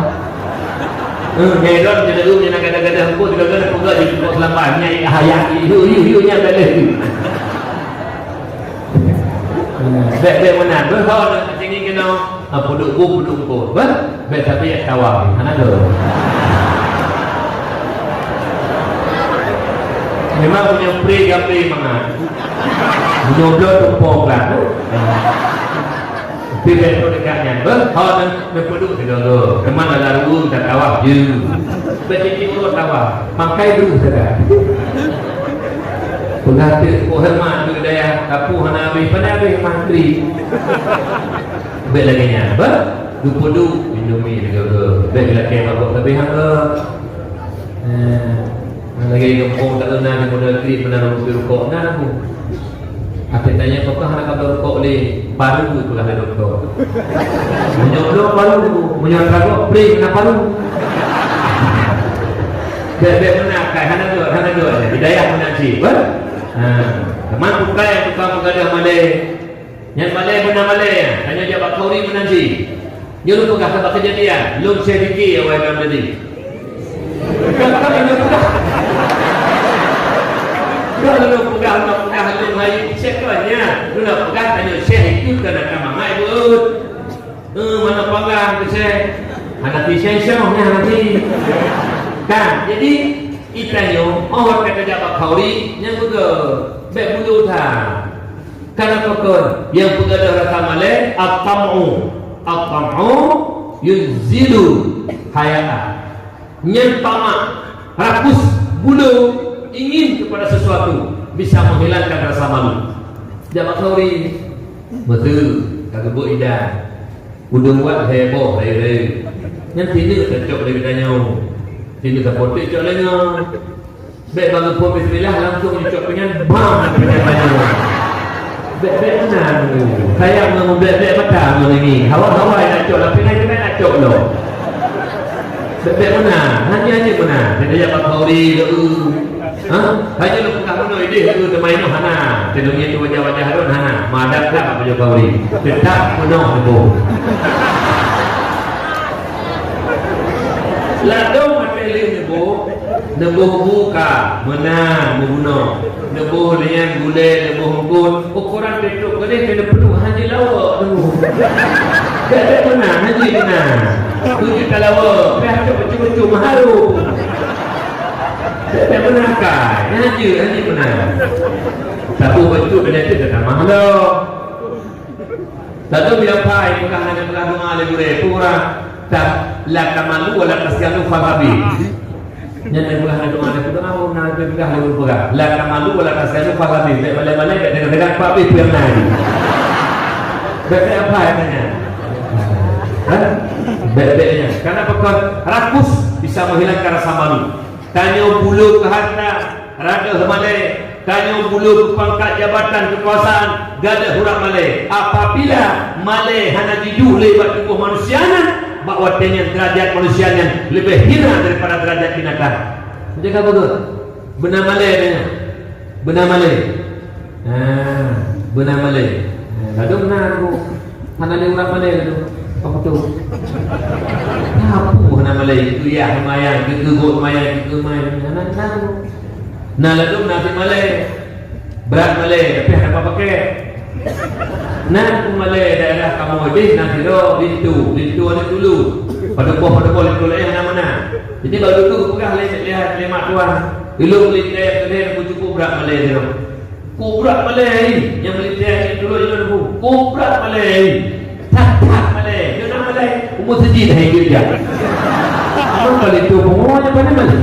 Eh, heran je lalu nyan gadoh-gadoh eungkôt, gadoh-gadoh peugah jih tukok seulapan. Nyan hayat, yu, yu, yu, nyan bèk lé. Bèk, bèk meunan. Beuhon, tinggi keunoe. Ha, peuduek bu, peuduek eungkôt. Beuh? Bèk sabe jak tawah, hana lé. Memang meunyoe pri gampé mangat. Meunyoe bloe tumpok lah. Tapi bèk trok dekat nyan. Beuh, hon, neupeuduek sigoe-goe. Teuma dalam ruweueng tatawah jeuet. Bèk tiep-tiep uroe tawah. Makai deuh sagai. Peugah teuk, oh, hemat duit dayah, tapi hana habéh, pane habéh mantri. Bèk lagèe nyan, bah? Geupeuduek Indomie lé goe-goe. Bèk lakèe mabök leubeh hangga. Eh, lagèe gampông tak na di modal krim, meunan rukok, na aku. Até tanya, apakah hana kabar rukok lé? Baru peugah lé dokto. Meunyoe belum baru, meunyoe tragok, pré na baru. Bèk-bèk meunan, kai hana jeuet, hana jeuet. Hidayah meunan cit, bah? Ha, teuma bukai tukang peugadoh malèe. Nyan malèe meunan malèe nyan, tanyoe jak bak khauri meunan cit. Nyoe lôn peugah sabab keujadian, lôn share dikit awai malam tadi. Kan, kan lôn peugah. Kan lôn peugah, lôn peugah, lôn hai share kon nyan. Lôn peugah tanyoe share itu keunan ka mangat buet. Eh, mana panggah tu share? Hana ti share shoh nyan hana ti. Kan, jadi, itanyoe, oh, kata jak bak khauri, nyan beugöt. Bèk bulo that. Karena pakon nyang peugadoh rasa malèe, at-tam'u. At-tam'u yunzilul haya'ah. Nyan tamak, rakus, bulo, ingin kepada sesuatu, bisa menghilangkan rasa malu. Jak bak khauri, beutôi, ka geubeuet idan. Udeueng wat heboh rayeuk-rayeuk. Nyan tineuk tacok lé geutanyoe. Tineuk tapoték cok lé nyoe. Bèk bang geupeubuet bismillah langsung jicok pih nyan, bam, pih nyan manyang. Bèk, bèk meunan. Sayang ngon bèk, bèk mata ngon ini. Hawa-hawa nak cok, tapi nyan keuneuk nak cok lom. Bèk, bèk meunan. Hanya, hanya meunan. Kita jak bak khauri dulu. Ha? Hanya lôn peugah meunoe idéh tu teuma inoe hana. Teungoh nyan tu wajah-wajah lôn hana. Madat dak bak khauri. Teutap meunoe neuboh. Ladôm até lé neuboh, neuboh bu ka meunan meubunoe. Neuboh lian gulèe, neuboh eungkôt. Ukoran teutôp keudéh keu neupeuduek hana jilawok neuboh. Gèt-gèt meunan, hana jimeunan. Tujoh talawok, pih cok bacut-bacut meuharu. Bèk meunan kai, nyan jeuet, nyan jeuet meunan. Saboh bacut bèk jeuet teutamah lom. Satu bilang pai peugah hana peugah doa lé gurèe, peue ureueng. Ta-, la tamalu wa la tasyalu fa habib. Nyan lé peugah na doa, na doa, oh, na peugah, na peugah. La tamalu wa la tasyalu fa habib. Bèk malèe-malèe, bèk deungon-deungon, fa habib peue nyang na. Bèk, bèk apa katanya? Hah? Bèk, bèk nyan. Karena apa? Rakus bisa menghilangkan rasa malu. Tanyoe buleue keu hareuta, gadôh malèe. Tanyoe buleue keu pangkat jabatan keukuasaan, gadôh urat malèe. Apabila malèe hana jiduek lé bak tuboh manusia nyan, bak watèe nyan deurajat manusia nyan leubeh hina daripada deurajat binatang. Jaga beugèt. Beuna malèe tanyoe. Beuna malèe. Ha, beuna malèe. Ha, ladôm na tu. Hana lé urat malèe ladôm. Apa tu? Apa hana malèe? Itu ya, lumayan. Itu gok lumayan. Itu lumayan. Hana, hana. Na ladôm na malèe. Brat malèe, tapi hana pakai. Na malèe daerah kamoe deh, na sidroe linto. Linto ada dulu. Pada boh, pada boh linto laén hana meunan. Jadi, baru tu peugah lé, lé, lé mak tuan. Ilôn lintèe keudeh, cukup brat malèe sidroe. Kobra malèe, nyang meulintèe nyan dulu, nyan dulu. Kobra malèe. That-that malèe. Nyoe na malèe. Umur seujid hai geujak. Amun kali tu, pungo nyan pandai malèe.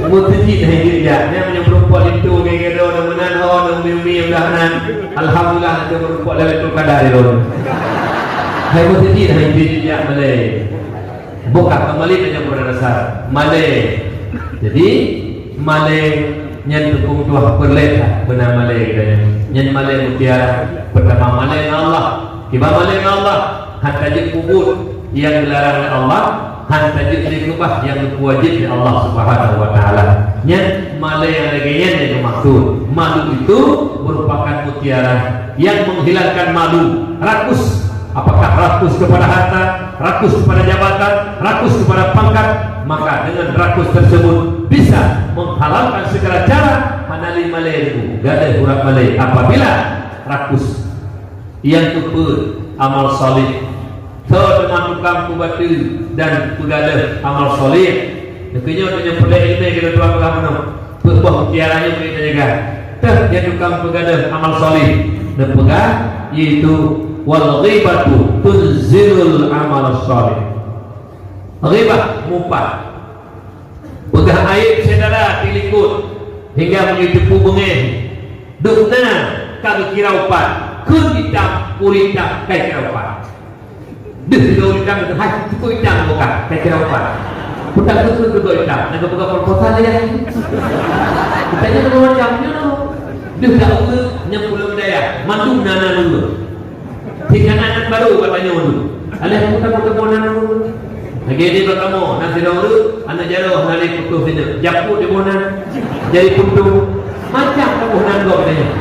Umur seujid hai geujak. Nyan meunyoe peurumpok linto, gaya-gaya droe, nang meunan ho, nang umi-umi, mudah-mudahan. Alhamdulillah, nang peurumpok Lailatul Qadar, ya Allah. Hai umur seujid hai geujak malèe. Buka kembali dengan pada dasar malèe. Jadi, malèe nyan teupeu tuah peureulèe that beuna malèe geutanyoe. Nyan malèe mutiara, peutama malèe ngon Allah. Kiban malèe ngon Allah, han tajeuet peubuet nyang geularang lé Allah, han tajeuet lé keubah nyang geupeuwajéb lé Allah Subhanahu wa Taala. Nyan malèe nyang lagèe nyan nyang geumaksud. Malu itu merupakan mutiara yang menghilangkan malu. Rakus Apakah rakus kepada harta, rakus kepada jabatan, rakus kepada pangkat? Maka dengan rakus tersebut bisa menghalalkan segala cara hana lé malèe, gadôh urat malèe apabila rakus. Nyang keupeuet, amal saleh. Soe teuma tukang peubateue dan peugadôh amal saleh? Neukeuh nyoe tanyoe peureulèe ileumèe keu tuan peugah meunoe. Peuet boh mutiara nyoe bri teujaga. Teuh nyang tukang peugadôh amal saleh neupeugah, yaitu, "Wal ghibatu tunzilul amal saleh." Ghibah, mupat. Peugah aéb syedara tilikot hingga meunyoe teupeu beungéh. Dum na ka geukira upat, kheun itam, ureueng itam ka geukira upat. Deuh sidroe ureueng itam, hai, teupeu itam muka, ka kira upat. Peue takheun keu itam, na geupeugah proposal lé. Geutanyoe macam nyoe. Deuh dak ureueng nyang pulang dayah, mandum na na ureueng. Tingkat aneuk barô ka tanyoe dulu. Alah, peue takheun na na ureueng. Lagèe di bak kamoe, na sidroe ureueng, aneuk jaroe, na lé putôh sineuk. Japot di boh na, jadi putôh. Macam kamoe na gob tanyoe.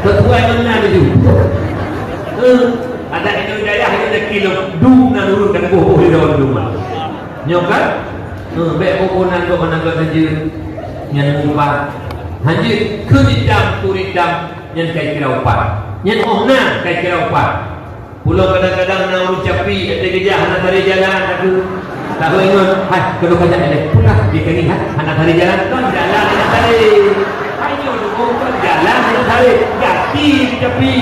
Beutôi meunan laju. Eh, Adak inong dayah nyoe nyaki lom, dum na nurun ka teuboh-boh di dalam rumah. Nyoe kan? Eh, bèk boh-boh nan gob, nan gob hanjeuet. Nyan mupat. Hanjeuet, kheun itam, kheun itam, nyan kai kira upat. Nyan óh na kai kira upat. Pulo kadang-kadang na ureueng capi, ate geujak hana tari jalan, takheun. Takheun ingat, hai, keunoe kajak ilèe. Peugah, di kani, hai, hana tari jalan, kon jalan hana tari. Hai, nyoe dukung kon jalan hana tari. Gaki tapi.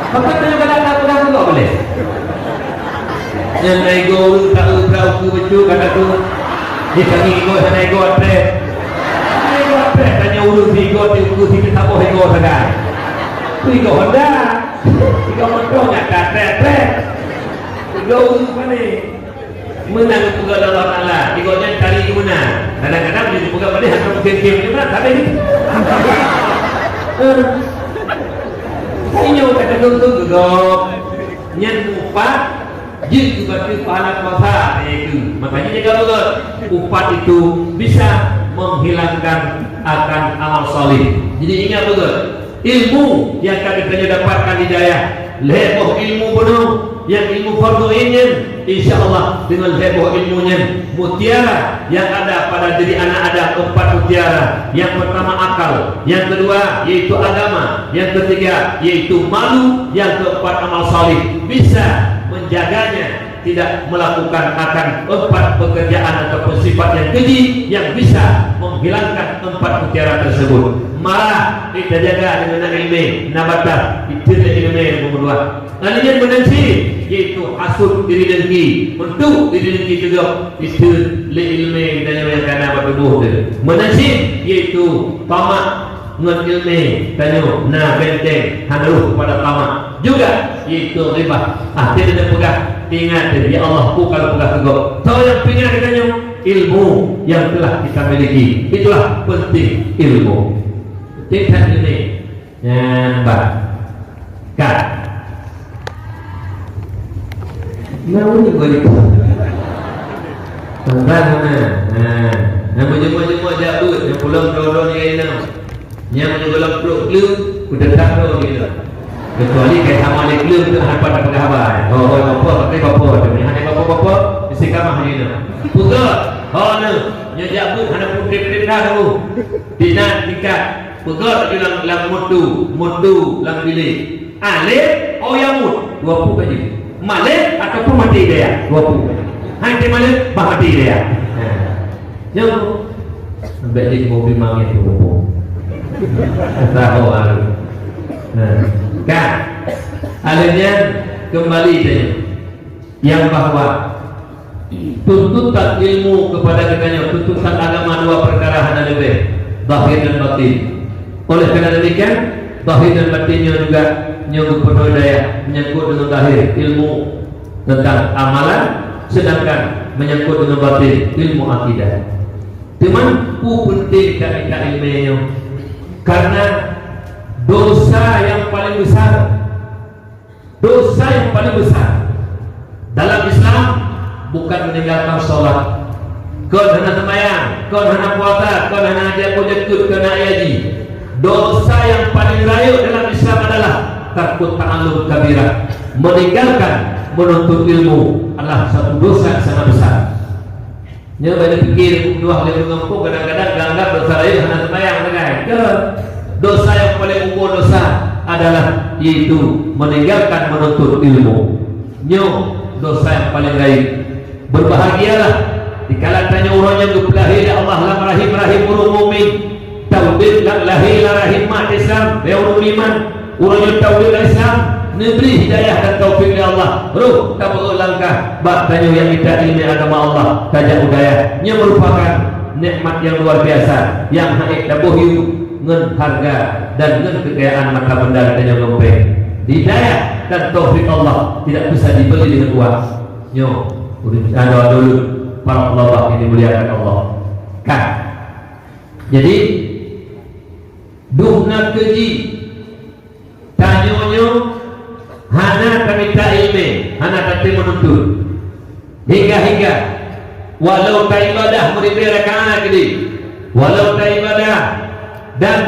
Maka tu juga dah peugah tu boleh. Nyan ai go ureueng tak ureueng uku becu kata tu. Di kani go hana go trek. Hana go trek, tanya ureueng si go, di uku si saboh go sagai. Tu go Honda. Tiga motor nyata trek-trek. Tiga ureueng pané. Meunan peugah Allah Taala, tiga nyan cari geumeunang. Kadang-kadang dia peugah pané hantom game-game je meunan, tapi ni. Eh. Inyo kata nonton juga. Nyan mupat, jeuet geubateue pahala puasa, iaitu. Makanya jaga beugét. Upat itu bisa menghilangkan akan amal saleh. Jadi ingat beugét. Ilmu nyang ka geutanyoe dapatkan di dayah, lhèe boh ilmu bunoe, nyang ilmu fardhu ain nyan, insya Allah deungon lhèe boh ilmu nyan, mutiara yang ada pada diri anak Adam empat mutiara. Yang pertama akal, yang kedua yaitu agama, yang ketiga yaitu malu, yang keempat amal saleh. Bisa menjaganya tidak melakukan akan empat pekerjaan ataupun sifat yang keji yang bisa menghilangkan empat mutiara tersebut. Marah, eh, tajaga deungon na ileumèe, na batas, itheun lé ileumèe nyang meutuah. Nyan meunan cit, yaitu hasut, iri dengki, meutuek iri dengki keudroe, itheun lé ileumèe geutanyoe nyang ka na bak tuboh teuh. Meunan cit, yaitu tamak ngon ileumèe tanyoe na benteng, hana rôh keupada tamak. Juga, yaitu ghibah. Ah, teuh na peugah, ingat, ya Allah, peue ka lôn peugah keu gob. Soe nyang peuingat geutanyoe? Ilmu yang telah kita miliki. Itulah penting ilmu. Penting that ilmu. Nyan bah. Ka. Nah, unik gua ni. Tentang mana? Nah, yang menyemua-nyemua jabut, yang pulang dua-dua ni kena. Nyang meunyoe gohlom trok kleueng, kuteutap droe lé nyoe. Keucuali kai sama lé kleueng tu hana pat tapeugah haba. Ho, ho, bapak, pakai bapak tu. Nyang hana bapak-bapak, meusti kamah lé nyoe. Peugah, ho nyoe, nyoe jak beuet hana peutrép-trép dah tu. Dinan tingkat. Peugah tu lam, lam mutu, mutu lam bilik. Alif, oh ya mut, dua puluh baju. Malif ataupun mati daya, dua puluh baju. Hai teu malif, bah mati daya. Ha. Nyoe. Sampai di mobil mangin tu. Tahu baru. Nah, kan? Akhirnya kembali tadi yang bahwa tuntutan ilmu kepada kita nyoe, tuntutan agama dua perkara hana leubeh, zahir dan batin. Oleh karena demikian, zahir dan batin nyoe juga nyoe geupeunodai menyangkut dengan zahir ilmu tentang amalan, sedangkan menyangkut dengan batin ilmu akidah. Teuma peue peunteng ka mita ileumèe nyoe? Karena dosa yang paling besar, dosa yang paling besar dalam Islam bukan meninggalkan sholat, kon hana sembahyang, kon hana puasa, kon hana haji, kon jakeuet, kon hana haji. Dosa yang paling rayeuk dalam Islam adalah tarkut ta'allum kabirah, meninggalkan menuntut ilmu adalah satu dosa yang sangat besar. Nyoe bak neupiké dua lé meungampung kadang-kadang geuanggap dosa rayeuk hana sembahyang sagai. Dosa yang paling ukeue dosa adalah yaitu meninggalkan menuntut ilmu. Nyoe dosa yang paling rayeuk. Berbahagialah dikala tanyoe uroe nyoe geupeulahé lé Allah lam rahim-rahim ureueng mukmin. Taudeb lam lahé lam rahim mak Islam, ya ureueng iman. Ureueng nyang taudeb lam Islam, neubri hidayah dan taufik lé Allah. Roh tabeuet langkah bak tanyoe nyang mita ileumèe agama Allah, tajak u dayah. Nyoe meurupakan nikmat nyang luar biasa nyang hana taboh yue ngon hareuga dan ngon keukayaan mata benda tanyoe ngon péng. Hidayah dan taufik Allah tidak bisa dibeli dengan uang. Nyoe, ureueng ado-ado lôn, para ulama yang dimuliakan Allah. Kan? Jadi, dum na keuji, tanyoe nyoe hana tamita ileumèe, hana tatem meununtut. Hingga-hingga, walau taibadah meuribèe rakaat keudéh, walau taibadah dan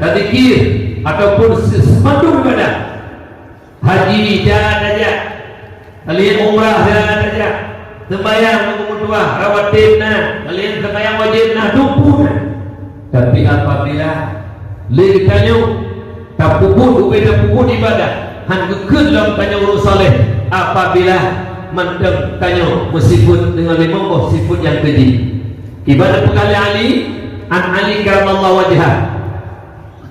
tazikir ataupun se-, semandum ibadah, haji ja tajak, kalian umrah ja tajak, sembahyang meutuah, rawatib na, kalian sembahyang wajib na, tupu na. Tapi apabila lé geutanyoe tapeubuet, ubé tapeubuet ibadah, han geukheun lom tanyoe ureueng saleh, apabila mantong tanyoe meusifeuet deungon limong boh sifeuet nyang keudéh. Ibadah peugah lé Ali, an Ali karamallahu wajhah.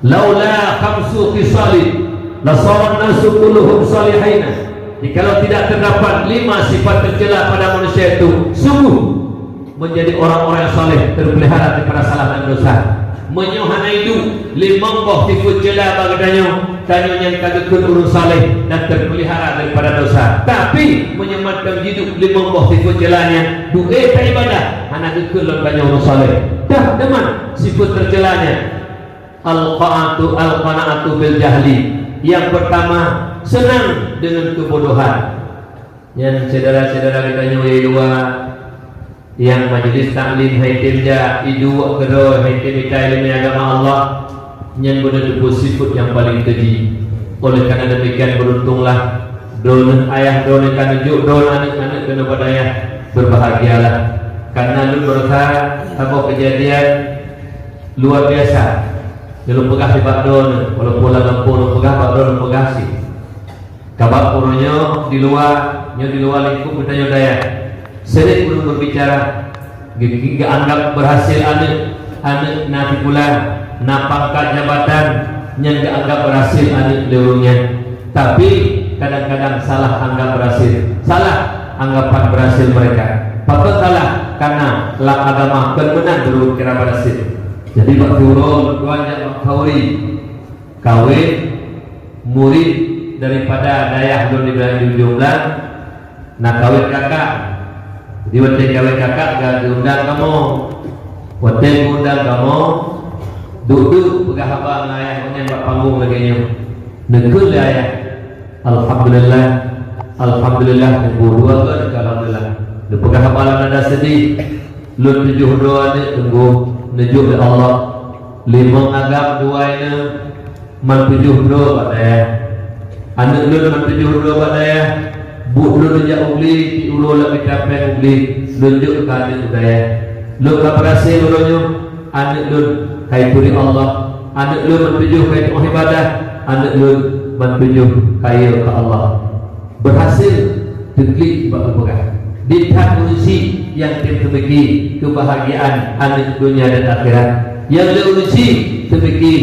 Laula khamsu khisalin, lasaran nasu kulluhum salihina. Jikalau tidak terdapat lima sifat tercela pada manusia itu, sungguh menjadi orang-orang yang saleh, terpelihara daripada salah dan dosa. Meunyoe hana iduek limong boh sifeuet cela bak geutanyoe, tanyoe nyan ka geukheun ureueng saleh dan terpelihara daripada dosa. Tapi, meunyoe mantong jiduek limong boh sifeuet cela nyan, duek taibadah, hana geukheun lom tanyoe ureueng saleh. Dah teuma sifeuet tercela nyan. Al-qana'atu, al-qana'atu bil jahli. Yang pertama, senang dengan kebodohan. Nyan syedara-syedara geutanyoe di luwa, nyang majlis taklim hai tem jak, iduek keudroe hai tem mita ileumèe agama Allah, nyan beuna teupeu sifeuet nyang paleng keji. Oleh karena demikian, beruntunglah droeneuh ayah droeneuh ka neujok droeneuh aneuk-aneuk keunoe bak dayah, berbahagialah. Karena lôn merasa saboh kejadian luar biasa. Nyang lôn peugah nibak droeneuh, walaupun lam gampông lôn peugah, bak droeneuh lôn peugah cit. Sabab uroe nyoe di luwa, nyoe di luwa lingkup geutanyoe dayah. Sering ureueng berbicara, ge-, ge-, geuanggap berhasil aneuk, aneuk na sikola, Na pangkat jabatan nyang geuanggap berhasil aneuëk lé ureuëng nyan, tapi kadang-kadang salah anggap berhasil, salah anggapan berhasil mereka. Pakon salah? Karena lam agama kon meunan beureuëng kira berhasil. Jadi, bak uroe lôn tuan jak bak khauri, kawin murid daripada dayah lôn di Blang Junjung Blang, na kawin kakak. Jadi, watée kawin kakak, ka geuundang kamoe. Watée geuundang kamoe, duek-duek peugah haba ngon ayah gobnyan bak panggong lagée nyoe. Neukheun lé ayah, "Alhamdulillah, alhamdulillah," neubôh dua kali, "Alhamdulillah." Neupeugah haba lam nada seudeh, "Lôn tujoh droe aneuëk teunggu, neujok lé Allah. Limong agam dua ineuk, man tujoh droe bak dayah. Aneuëk lôn man tujoh droe bak dayah. Buet lôn jak u glé, tiep uroe lôn mita péng u glé, lôn jok keu aneuëk u dayah. Lôn ka berhasil uroe nyoe, aneuëk lôn ka ituri Allah. Aneuëk lôn man tujoh ka itu'oh ibadah. Aneuëk lôn man tujoh kayée keu Allah." Berhasil teuklik bak geupeugah. Di that ureuëng syiek nyang tem teumiki keubahagiaan aneuëk donya dan akhirat. Nyang lé ureuëng syiek teumiki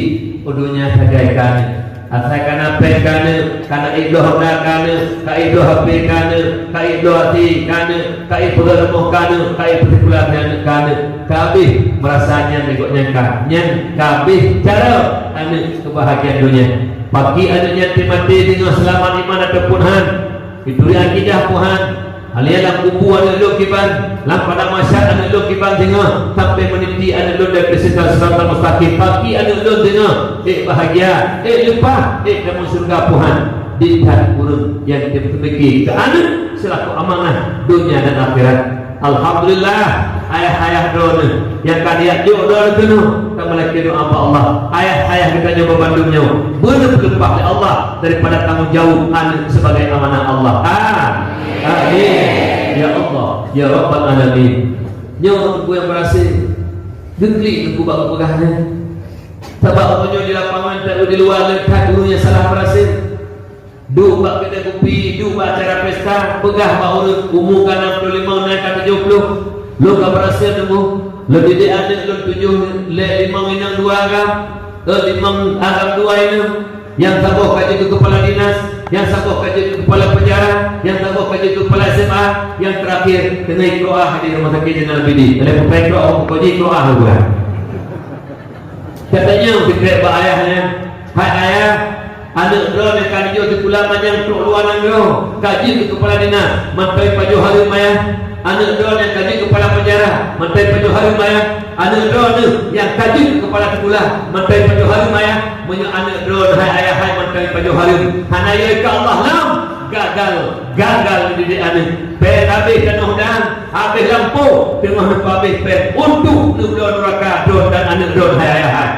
donya sagai ka aneuëk. Asai ka na péng ka aneuëk, ka na ék bloe honda ka aneuëk, ka ék bloe H P ka aneuëk, ka ék bloe até ka aneuëk, ka ék peugah rumoh ka aneuëk, ka ék peusikula aneuëk ka aneuëk. Ka habéh meurasa nyan nibak nyang ka, nyan ka habéh cara aneuëk keubahagiaan donya. Pakri aneuëk nyan teumaté deungon seulamat iman ataupun han, ituri akidah peue han. Hal nyan lam kubu aneuëk lôn kiban, lam padang mahsyar aneuëk lôn kiban singoh, sampai meuniti aneuëk lôn dari siratal mustaqim. Pakri aneuëk lôn singoh, ék bahagia, ék leupah, ék tamong syeuruga peue han. Di that ureuëng nyang teupeumiké keu aneuëk seulaku amanah donya dan akhirat. Alhamdulillah, ayah-ayah droeneuh nyang ka neujak jok droeneuh keunoe, ka meulakée doa bak Allah. Ayah-ayah geutanyoe bandum nyoe beuneupeuleumpah lé Allah daripada tanggong jaweueb aneuëk sebagai amanah Allah. Amin. Amin. Ya Allah, ya Rabbal Alamin. Nyoe teungku nyang berhasil. Geuklik teungku bak geupeugah nyan. Sabab uroe nyoe di lapangan, tapi di luwa le that ureuëng nyang salah berhasil. Duek bak keudè kupi, duek bak acara pesta, peugah bak ureuëng umu ka enam puluh lima, na ka tujoh puluh. Lôn ka berhasil teungku. Lôn didik aneuëk lôn tujoh lé limong inong dua agam, eh, limong agam dua inong. Nyang saboh ka jeuet keu kepala dinas, nyang saboh ka jeuet keu kepala penjara, nyang saboh ka jeuet keu kepala S M A, nyang terakhir teungoh ikroah di Rumah Sakit Zainal Abidin. Lé peupai ikroah, pokok jih ikroah bukan. Katanya, "Hai ayah nyan, hai ayah, aneuëk droe nyang ka neujok sikula manyang trok luwa nanggroe, ka jeuet keu kepala dinas, mantong pajoh hareuem ayah. Aneuëk droe nyang ka jeuet keu kepala penjara, mantong pajoh hareuem ayah. Aneuëk droe nyang ka jeuet keu kepala sikula, mantong pajoh hareuem ayah. Meunyoe aneuëk droe hai ayah hai mantong pajoh hareuem, hana yö keu Allah lom, gagal, gagal didik aneuëk. Péng habéh tanoh dan habéh lampôh, teungoh neupeuhabéh péng untuk neubloe nuraka droe dan aneuëk droe hai ayah hai."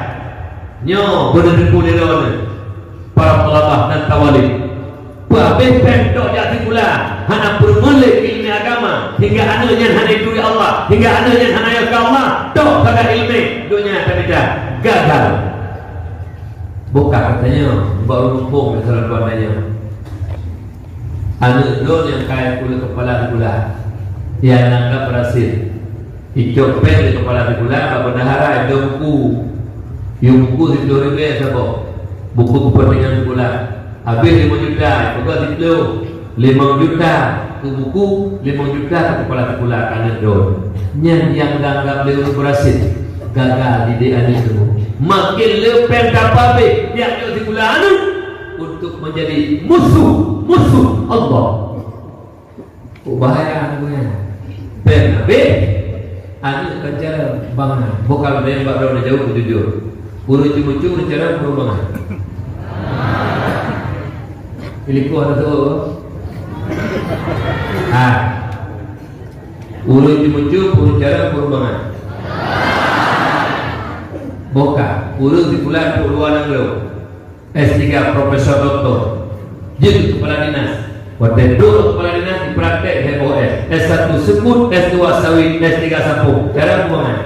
Nyoe beuneuteupeu lé droeneuh, para thalabah dan tawalib. Peuhabéh péng tok jak sikula, hana peurumoh lé ileumèe agama, hingga aneuëk nyan hana ituri Allah, hingga aneuëk nyan hana yö keu Allah, tok sagai ileumèe donya tamita, gagal. Bukon katanya bak ureuëng muphom misalnya tuan tanya. Aneuëk lôn nyang ka ikeu kepala sikula, nyang anggap berhasil. Icok péng lé kepala sikula bak bendahara, icok buku. Yue buku siplôh ribèe saboh. Buku kepentingan sikula. Habéh limong juta, peugah siplôh. Limong juta keu buku, limong juta keu kepala sikula keu aneuëk droe. Nyan nyang geuanggap lé ureuëng berhasil. Gagal didik aneuëk droe. Makin le péng tapeuhabéh, jak jok sikula aneuëk untuk menjadi musuh, musuh Allah. Oh, bahaya aneuëk nyan. Péng habéh, aneuëk ka cara bangai. Bukon lagèe bak droeneuh jaweueb jujur. Ureuëng ceumeucue cara ureuëng bangai. Ilikoh ada tu. Ha. Ureuëng ceumeucue ureuëng cara ureuëng bangai. Bukon, ureuëng sikula trok luwa nanggroe. S tiga, profesor, doktor. Jeuet keu kepala dinas. Watèe duek kepala dinas, dipraktek heboh S. S satu sebut, S dua sawit, S tiga sampôh. Cara buangan.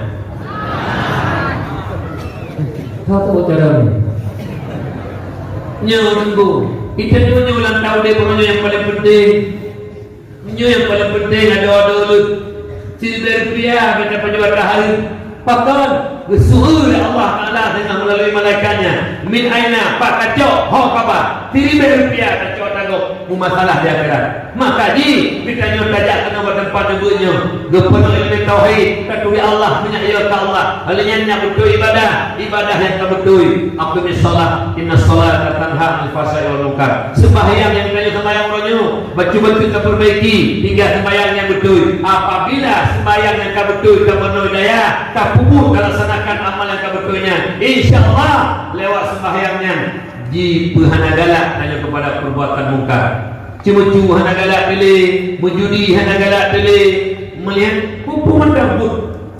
Tahu cara ni? Nyoe nunggu. Kita nyoe ulang tahun dia pokoknya yang paling penting. Nyoe nyang paleng penting, adoe-adoe lôn. Siribèe rupiah bèk tapajoh hareuem. Pakon? Geuseuôt lé Allah Taala deungon meulalu malaikat-Nya. Min aina, pat kacok, ho kaba, siribèe rupiah kacok tanggong, meumasalah di akhirat. Maka jih, geutanyoe tajak keunoe bak teumpat neubeuet nyoe, geupeurunoe ileumèe tauhid, taturi Allah, meunyak yo keu Allah. Lheuh nyan, nyak beutôi ibadah, ibadah nyang ka beutôi. Aqimis shalah, innas shalata tanha 'anil fahsya'i wal munkar. Seumbahyang nyang tanyoe seumbahyang uroe nyoe, bacut-bacut tapeurbaiki, tinggai seumbahyang nyang beutôi. Apabila seumbahyang nyang ka beutôi tapeurunoe daya, tapeubuet, talaksanakan amal nyang ka beutôi nyan, insya Allah, lewat seumbahyang nyan, jipeuhana galak tanyoe keupada peurbuatan mungkar. Ceumeucue hana galak teulé, meujudi hana galak teulé, meulihat peue-peue mantong buet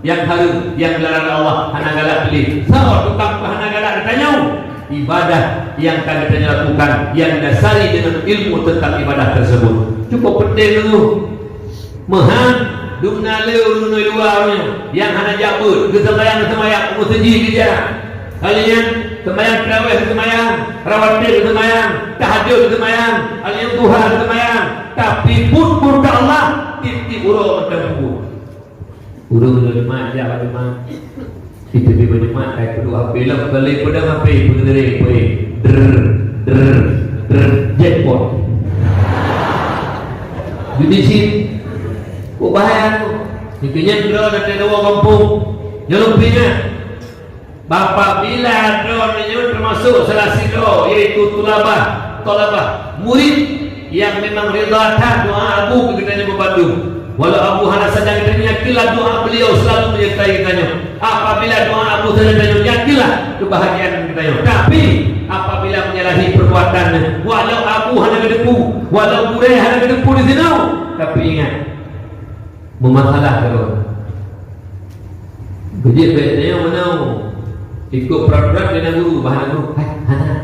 nyang hareuem, nyang geularang Allah, hana galak teulé. Soe tukang peuhana galak geutanyoe? Ibadah nyang ka geutanyoe lakukan, nyang didasari deungon ilmu teuntang ibadah teurseubut. Cukup peunteng teungku. Meuhan, dumna le ureueng ngon luwa nyoe nyang hana jak beuet, geuseumbahyang-seumbahyang, meuseujid geujak. Hal nyan, seumbahyang tarawih geuseumayang, rawatib geuseumayang, tahajud geuseumayang, hal nyan duha geuseumayang, tapi buet-buet keu Allah, tiep-tiep uroe mantong buet. Ureueng lôn mat jak bak teuma. Itu di bak teuma, kai peuduek H P lom, kali peudong H P, peudong H P. Drr, drr, drr, jackpot. Judi chip. Kok bahaya tu? Dikenyang droe dan dua gampông. Nyelong pingat. Apabila droeneuh nyoe teumasuk salah sidroe, yaitu tulabah, thalabah, murid nyang memang rida that doa Abu keu geutanyoe beubandum. Walau Abu hana sajan, geutanyoe yakinlah doa beliau selalu menyertai geutanyoe. Apabila doa Abu sajan, geutanyoe yakinlah kebahagiaan geutanyoe. Tapi, apabila menyalahi perbuatan, walau Abu hana geuteupeue, walau gurèe hana geuteupeue di sinoe, tapi ingat, meumasalah keudroe. Beujeuet bèk tanyoe meunoe. Ikot prat-prat keunan guru, bah hana guru. Hai, hana.